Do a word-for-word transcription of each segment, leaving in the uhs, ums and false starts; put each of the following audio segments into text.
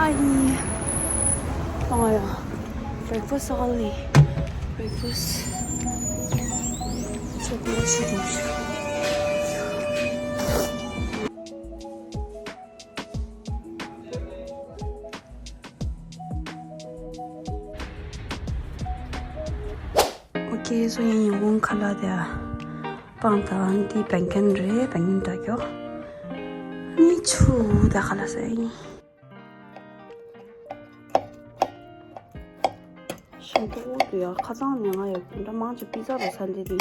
ཨ་ཡི། ཨ་ཡ། breakfast ཨ་ལི། breakfast ཤོག་བུ་ཤི་རུ་ཤི། ཨོ་ཁེ། སོ་ཡིན་ཡིན་གོང་ཁ་ལག་དེ་སྤང་དང་འདི་བན་ཀན་རེད། བན་ཀན་འདྲ་ཀྱོ། ནི་ཆུ་དེ་ཁ་ལག་ཟ་ཡིན། ཞིམ་པོ་འདུག་ཡ། ཁ་སང་ནས་ང་ཡ་འདི་འདྲ་མང་ཆེ་པི་ཛ་རུ་ཟ་འདི་དེ།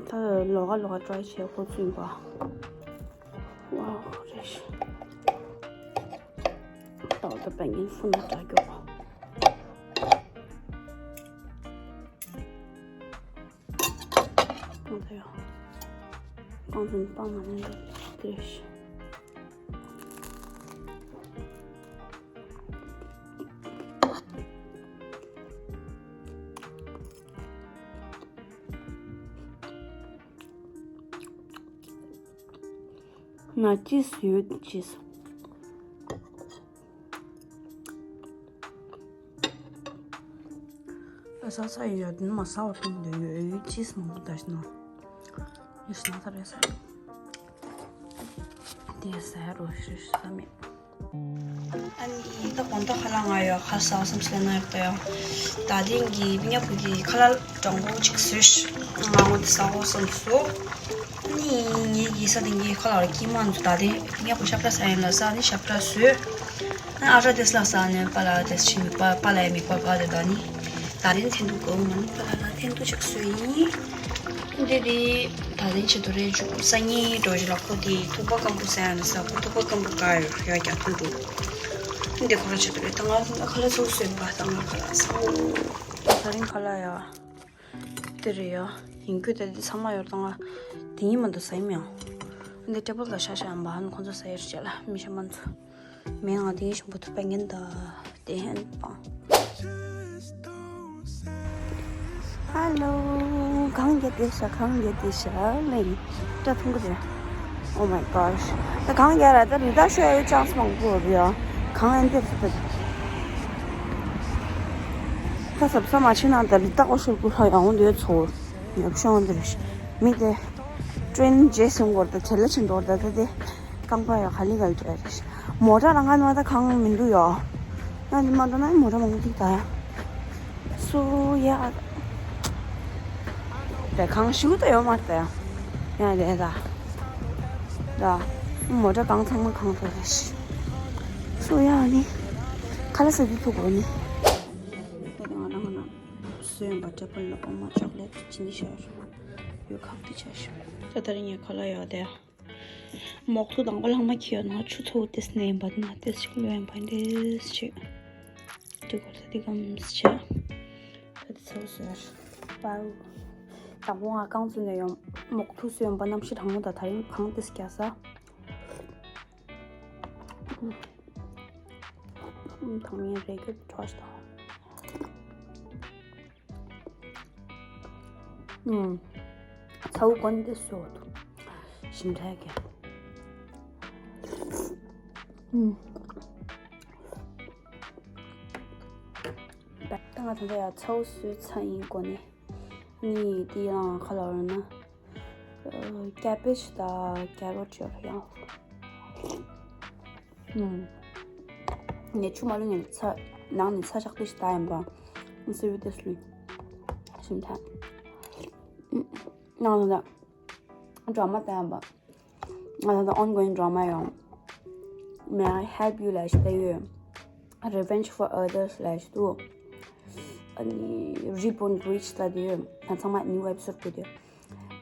ད་ལོག་ག་ལོག་ག་try བྱས་ཁོ་ཚུན་པ། ཝའོ་རེད་ཤི། ཏག་ཏག་བན་ཀན་ཧྥུ་ན་འདྲ་ཀྱོ། ང་ཚོ་ཡང་རྐང་འཛིན་སྤང་མ་ནས་འདུག་སྟེ། ན་ཅིས་ཡོད་ཅིས། ཨ་ས་ས་ཡོད་ནི་མ་ས་བ་ཐུམ་དུ་ཡོད་ཡོད་ཅིས་མང་པོ་ད་ཤི་ན། ཡོད་ཤི་ན་ད་རེ་ས་ཡོད། དེ་ས་ཡ་རོ་ཤི་ཤི་ས་མེད། ཨ་ནི་ད་གོང་ད་ཁ་ལག་ང་ཡོད་ཁ་ས་བསམ་སེ་ན་ཡོད་ད་ཡོད། ད་དེང་གི་མི་ཉག་པོ་གི་ཁ་ལག་གྲང་པོ་ཅིག་བཟོས་ཤི། ང་ངོ་དེ་ས་བ་བསམ་སོ། ནི་ངེད་ཀྱི་ས་སྟེང་གི་ཁ་ལག་ར་ཀྱི་མ་འཛུ་ད་དེ་ངེད་ཀྱི་ཤ་བཀྲ་ས་ཡིན་ལ་ས་ནི་ཤ་བཀྲ་བཟོས། ཨ་ཨ་ར་དེ་སླ་ས་ནི་པ་ལ་དེ་ཕྱི་མི་པ་པ་ལ་ཡ་མི་པ་པ་དེ་ད་ནི་ད་དེ་ནི་ཐེན་ཐུ་གོ་མ་ནི་པ་ལ་ལ་ཐེན་ཐུ་ཆགས་བཟོས་ཡིན། འདི་དེ་ད་དེ་ཆེད་དུ་རེད་ཇུ་ས་ངེད་འགྲོ་ཞིག་ལ་ཁོ་དེ་ཐུག་པ་སྐམ་པོ་ས་ཡ་ནི་ས་ཁོ་ཐུག་པ་སྐམ་པོ་ག་ཡོད་ཡ་རྒྱ་ཐུག་འགྲོ། འདི་ཁོ་ར་ཆེད་དུ་རེད། ད་ང་ཁ་ལག་ཚོ་བཟོས་པ་ད་ང་ཁ་ལག་ས་འོ། ད་རིང་ཁ་ལག་ཡ། དེ་རེད་ཡ། ཡིན་རྒྱུ་དེ་འདི་ཚང་མ་ཡོད་དང་ང་། དེ་ཡིན་མ་འདུག་ཟ་ཡིན་མི་ཡང་། འདི་ཊེ་བལ་ལ་ཤ་ཤ་ཡང་བ་ཧན་ཁོང་ཚོ་ཟ་ཡར་བྱས་ལ་མི་ཤ་མ་འཚོ། མེད་ང་དེ་ཡིན་ཞིམ་པོ་ཐུག་པ་ངན་ད། དེ་ཧན་པང་། ཧ་ལོ། གང་རྒྱ་དེ་ཤ་གང་རྒྱ་དེ་ཤ་ལེན། སྐྲ་ཐུང་གི་རེད། Oh my gosh. ད་གང་རྒྱ་ར་ད་རི་དྭགས་ཤོད་ཡོད་ཅང་སོང་གོ་རེད་ཡ། གང་ཨེ་འདེབས་སུ་ད། ད་ཟབ་ས་མ་ཕྱིན་ན་ད་རི་དྭགས་ཤོད་གུ་ལྷ་ཡང་འོང་དུས་ཚོ། ཡག་ཤོང་འདིར་མི་དེ་ཀྲེན་རྗེས་ཟིན་གོ་ར་ད་བྲེལ་ལ་ཕྱིན་འགྲོ་ར་ད་ད་དེ་རྐང་པ་ཡ་ག་ལི་ག་ལི་བྲེལ་རེད། མོ་ཊ་རང་ག་ནང་ད་གང་མི་འདུག་ཡོ། ཡང་འདི་མ་འགྲོ་ན་མོ་ཊ་མང་པོ་ཐིག་ད་ཡ། སུ་ཡ། དེ་གང་ཞིག་ད་ཡོད་མ་རེད་ད་ཡ། ཡ་རེད་ད། ད། མོ་ཊ་གང་ཚང་མ་གང་ད་རེད། སུ་ཡ་ནི། ཁ་ལ་ས་དི་ཐུག་གོ་ནི། ད་དེ་ང་རང་ང་རང་བཟོས་ཡོད་པ་ཊེ་བལ་ལ་འོ་མ་ཅོག་ལེ་ཊི་ཅི་ནི་ཤར། ཡོད་ཁག་གི་ཆ་ཤར། ད་ད་རིང་ངས་ཁ་ལག་ཡོད་དེ། མོག་ཐུག་དང་པོ་ལྷག་མ་ཁྱི་ཡོད་ན་ཆུ་ཚོ་ཏེས་ནས་འབད་ན་ཏེས་ཅིག་ལོས་ཡང་བན་ཏེས་ཅིག་དེ་གོ་ས་དེ་གམ་ཅིག་ད་དེ་ཚོ་ཟེར། པའུ། དང་པོ་ང་རྐང་བཙུགས་ནས་ཡོང་མོག་ཐུག་སུ་ཡོང་པ་རྣམ་ཤེས་དྲང་མོ་དང་ད་རིང་གང་ཏེས་སྐྱ་ས། ཐང་མིན་རེ་གི་ཏྲོས་དང་། ཚའུ་གོན་དེ་སོ་དུ་ཞིམ་ཕྲ་གི། ད་ང་ད་ལྟ་ཡ་ཚའུ་སུའི་ཚ་ཡིན་གོ་ནི། ནི་དེ་ཡང་ཁ་ལ་བར་ན། ཀེ་བེཇ་དང་ཀེ་རོཊ་ཡོད་ཡང་། ངས་ཆུ་མ་ལུས་ནས་ཚ་ནང་ནས་ཚ་ཞག་ཏུ་ཞིག་ད་ཡིན་པ། སུ་བི་ཏེ་སུ་ལུས། ཞིམ་ཐལ། ནང་ལ་ད་ཌ་ར་མ་ད་ཡིན་པ། ང་ད་ད་ongoing drama ཡོང་། May I help you ལ་ཞིག་ད་ཡོད། Revenge for others ལ་ཞིག་ཏུ། ཨ་ནི་Reborn Breach ལ་དེ་ཡོད། ད་ཚང་མ་new episode དགོས་དེ།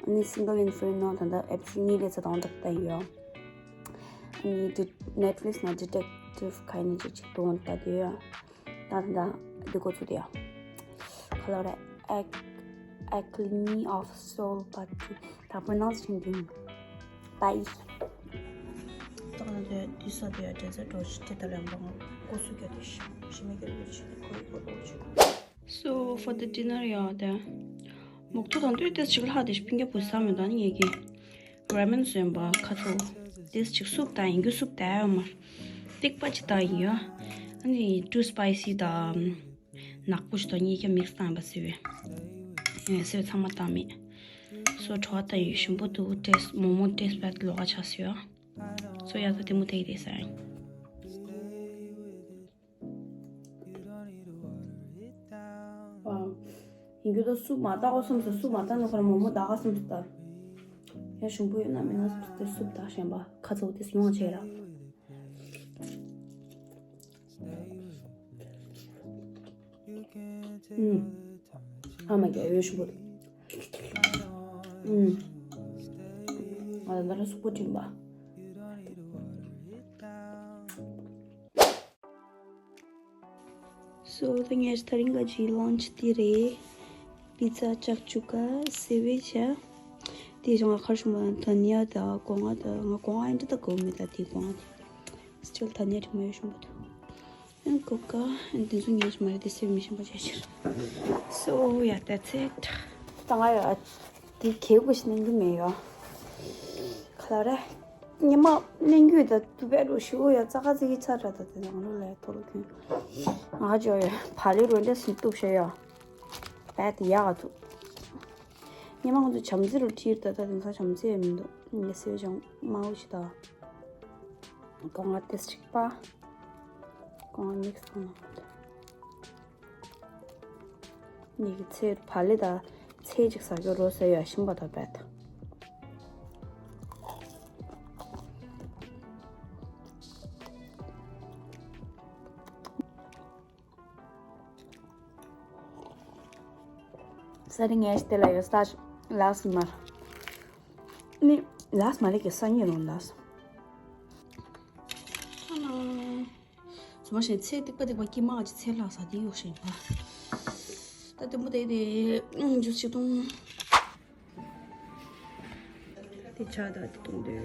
ཨ་ནི་Single Inferno ད་ད་episode གཉིས་ལས་ཚ་དང་འདྲ་ད་ཡོད། ཨ་ནི་Netflix ན་Detective ཁ་ནི་ཅིག་ཅིག་དོན་ད་དེ་ཡོད། ད་ད་ད་དེ་གོ་ཚུལ་དེ་ཡོད། ཁ་ལོ་རེ་Ac- Alchemy of Soul Part Two ད་པོ་ནང་ཞིག་འདུག་ད་ཡིས། ད་ང་ཚོའི་དུས་ས་དེ་ཡ་འདྲ་ཚ་འགྲོ་ཞིག་དེ་ད་ལན་པ་ང་ཀོ་སུ་ག་དེ་ཞིག་ཞི་མི་ག་དེ་ཞིག་ཁོ་ཡི་གོ་ལོ་ཞིག So for the dinner ཡ་དེ། མོག་ཐུག་དང་ཏུས་ཏེས་ཅིག་ལྷག་དེ་ཤི་ཕིང་ག་བུ་ས་མེད་ད་ནི་ངེད་ཀྱི་ར་མེན་བཟོས་པ་ཁ་ཚོ། ཏེས་ཅིག་སུབ་ད་ཡིན་རྒྱུ་སུབ་ད་ཡོད་མ། ཏིག་པ་ཅི་ད་ཡིན་ཡོད། ཨ་ནི་too spicy དང་ནག་པོ་ཞིག་དང་གཉིས་ཀ་mix བཏང་བ་བཟོས་པའི། ཨེ་བཟོས་ཚང་མ་བཏང་མེད། སོ་བྲོ་བ་བཏང་ཡོད། ཞིམ་པོ་འདུག taste མོག་མོག་taste bad ལོག་ག་ཆགས་སོང་ཡ། སོ་ཡ་ད་དེ་མོ་དེ་དེ་ཟ་ཡིན། ཡིན་རྒྱུ་ད་སུབ་མ་བཏགས་གོ་བསམ་སོང་། སུབ་མ་བཏགས་ན་ཁོ་རང་མོག་མོག་ད་ག་བསམ་སོང་། ད་ཡ་ཞིམ་པོ་ཡོད་ན་མེད་ན་བསམ་སོང་། དེ་སུབ་བཏགས་གཞན་པ་ཁ་ཚ་བོ་དེ་ཡོང་བྱས་ར། ཨུམ། ཨ་མ་རྒྱལ་ཡོད་ཞུ་གོ། ཨུམ། ང་ལ་ལ་ར་སུག་པོ་དྲིམ་པ། So ད་ངས་ད་རིང་ག་ཅིག་lunch དེ་རེད། པི་ཛ་ཅག་ཅུ་ཀ་སེ་བེ་ཆ། དེ་བཞིན་ང་ཁར་ཞུ་མ་དང་ཉ་དང་སྒོ་ང་དང་ང་སྒོ་ང་ཨེ་འདྲ་ད་གོ་མེད་ད་དེ་སྒོ་ང་དེ། Still ད་ཉ་དྲི་མ་ཡོད་ཞུ་མ་ཐུབ། ཨན་ཀོ་ཀ་ཨན་དེ་ཚོ་ཉན་གྱི་མ་རེད་དེ་སེམས་མི་ཤེས་པ་བྱས་ཕྱིར། So yeah, that's it. ད་ང་ཡ་དེ་གལ་དགོས་ཤིག་གནང་གི་མེད་ཡ། ག་ལ་རེད། ཉི་མ་གནས་རྒྱུ་ད་དུ་བས་རུ་ཞུ་ཡ་ཙ་ག་ཙི་གི་ཚ་ར་ད་དེ་ནང་ལོ་ལ་ཐོ་ལོ་ཁྱོད། ང་ཇོ་ཡ་བ་ལི་རུ་འདྲ་སུ་གཏུབ་ཤ་ཡ། བས་དེ་ཡག་ག་ཐུབ། ཉི་མ་ཁོང་ཚོ་བྱམས་བརྩེ་རུ་ཁྲིད་ད་ད་དེང་སང་བྱམས་བརྩེ་ཡ་མི་འདུག་ངས་སེ་བྱང་མའུ་ཞིག་ད། སྒོ་ང་ཏེས་གཅིག་པ། སྒོ་ང་ནེག་སི་ཐོང་ན། ངེད་ཀྱི་ཚེ་བ་ལི་དང་ཚེ་གཅིག་ཟ་རྒྱུ་རོ་ཟེར་ཡ་ཤིང་པ་དང་བད། ས་རི་ངས་དེ་ལ་ཡོད་ས་ལགས་མ། ནི་ལགས་མ་རེད་ཀྱི་སང་ཉིན་རུང་ལགས། ཚོ་མ་ཞིག་ཚེ་ཏིག་པ་ཏིག་པ་ཀྱི་མ་ཅི་ཚེ་ལགས་ས་དེ་ཡོད་ཤེས་ན། ད་དེ་མོ་དེ་དེ་ཇུས་ཅི་གཏོང་། དེ་ཆ་ད་དེ་གཏོང་དེ།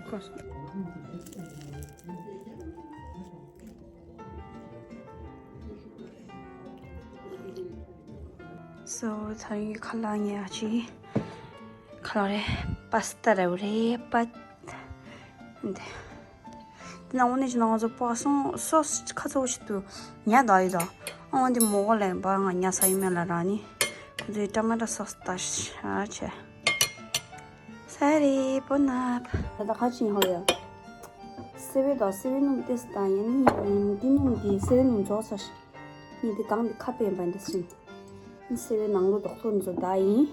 ཁོ་སོང་། སོ་ཚ་ཡི་ཁ་ལག་ཉལ་ཅི། ཁ་ལག་རེད། པ་སི་ཏ་རེད་རེད་པ། འདི། དེ་ནང་འོ་ནས་ཅི་ནང་ང་ཚོ་པ་སོང་སོ་སི་ཁ་ཚ་བོ་ཞིག་ཏུ་ཉལ་ད་ཡི་ད། འོ་འདི་མོ་གོ་ལེན་པ་ང་ཉལ་ས་ཡི་མེད་ལ་ར་ནི། ཁོ་ཚོའི་ཊ་མ་ཊ་སོ་སི་ད་ཤ་ཆེ། ས་རེ་པོ་ནབ། ད་ལྟ་ཁ་ཆེ་ཧོ་ཡ། སེ་བའི་དང་སེ་བའི་སྣུམ་ཏེ་སི་ད་ཡ་ནི་འདི་སྣུམ་འདི་སེ་བའི་སྣུམ་རྫོགས་ས་ཤི། ནི་འདི་གང་འདི་ཁ་པེ་ཡིན་པ་འདི་སྲིན། ནི་སེ་བའི་ནང་ལོ་རྡོག་ཐོ་འཛོ་ད་ཡིན།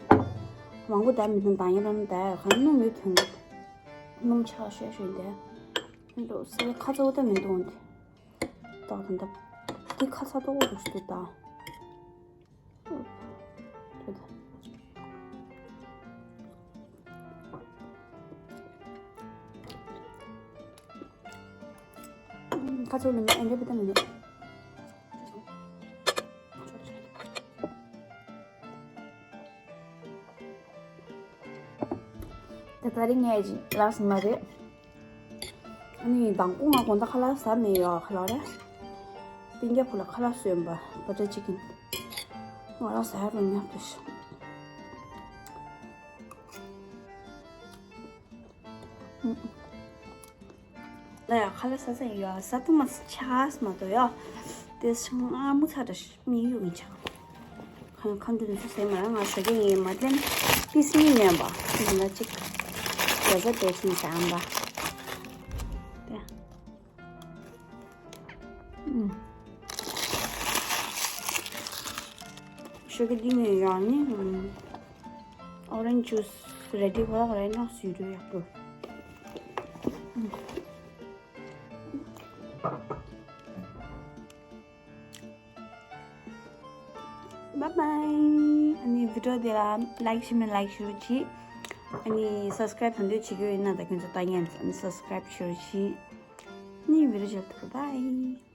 མང་པོ་ད་མི་ཐོན་ད་ཡིན་རང་ད་ཡ་གང་སྣུམ་མེད་ཐོན་གི། སྣུམ་ཆག་ཤོས་ཤོས་འདི། ནི་འགྲོ་སེ་བའི་ཁ་ཚ་བོ་ད་མི་འདུག་འདི། ད་ད་ད། འདི་ཁ་ཚ་ཏོག་འདུག་སྟེ་ད། ཁ་ཚུར་ལ་ཨེ་འདྲ་པི་ཏ་མི་འདུག་ད་ད་རིང་ངས་ཅིག་ལགས་སོང་མ་རེད། ཨ་ནི་དང་པོ་ང་དགོང་དག་ཁ་ལག་ཟ་མེད་ཡོད་ཁ་ལག་རེད། སྤུན་ཀྱག་བུ་ལ་ཁ་ལག་བཟོས་ཡོད་པ་བ་ཏྲ་ཅི་ཀིན། ང་རང་ཟ་ཡ་རུ་ཉོབ་ཏུ་ཤོག་ད་ཡ་ཁ་ལག་ཟ་ས་ཡོད་ཟ་ཐུབ་མ་ཆགས་མ་གཏོགས་ཡོད། དེ་སྔ་མོ་ཚ་དྲ་མི་ཡོད་མི་ཆགས། ཁ་ཁ་འདུག་འདུག་ཟེར་མ་རང་ང་ཟ་གི་ཡིན་མ་ལན་པིས་མི་ཉན་པ་ཟིན་ལ་ཅིག་རྒྱ་ཟ་དེ་ཚིན་ཟ་འམ་པ། དེ། ཤོ་གི་འདི་ནས་ཡང་ནི་orange juice ready ཁོ་རང་རེད་ན་སུས་རེད་ཡག་པོ། Bye bye. ཨ་ནི་video དེ་ལ་like བྱེད་མེད་like བྱེད་རོགས་གྱིས། ཨ་ནི་subscribe ད་འདོད་བྱེད་ཀྱི་ཡོད་ན་ད་ཁྱོད་ཚོ་ལྟ་ཉན་ཨ་ནི་subscribe བྱེད་རོགས་གྱིས། ཨ་ནི་video བརྒྱབ་ཐུབ། Bye.